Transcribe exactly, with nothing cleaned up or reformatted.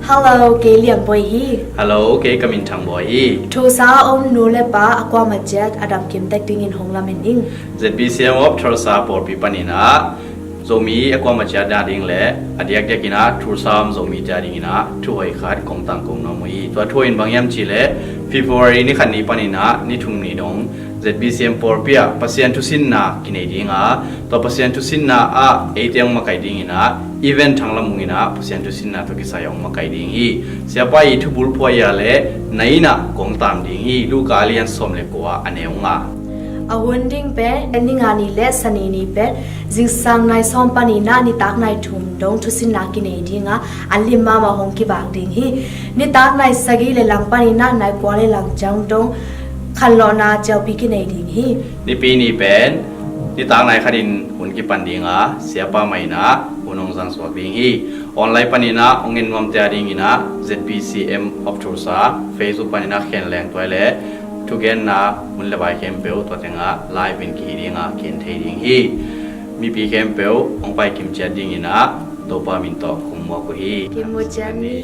Hello, kei Lian Bawi hi. Hello, kei ka min Thang Bawi hi. Tulsa a om nu le pa a kuamah ciat a damkim tek dingin hong lamen ing. Z B C M of Tulsa pawlpi panin ah Zomi a kuamah ciat a ding le a diakdiakin ah Tulsa om Zomite a dingin ah thu hoih khat kong tangko nuam uh hi. Tua thu in bang hiam cih leh February ni khat ni panin ah ni thum ni dong Z B C M pawlpi ah Pasian thusinna kinei ding a, tua Pasian thusinna ah eite hong makaih dingin ah Evan Thang Lam Mung in ah Pasian thusinna tawh kisai hong makaih ding hi. Siapa i thubul phuai a le na inn ah kong tam ding hi. Luka a lian sawm le kua, a neu nga. A hun ding pen ni nga ni le Sani ni pen zingsang nai sawm panin ah nitak nai thum dong thusinna kinei ding a, an lim mahmah hong kibang ding hi. Nitak nai sagih le lang panin ah nai kua le lang ciang dong khanlawhna ciaupi kinei ding hi. Nipi ni pen nitak nai khatin hun kipan ding a, siapa mah in ah hun hong zangsuak ding hi. Online panin ah hong en nuamte a dingin ah Z B C M of Tulsa Facebook panin ah khen leng tuai le thugenna hun le vai khempeuh tua tengah live in kihi ding a, kien thei ding hi. Mipi khempeuh hong pai kim ciat dingin ah Topa min tawh kong muak uh hi. Kimu ciat ni.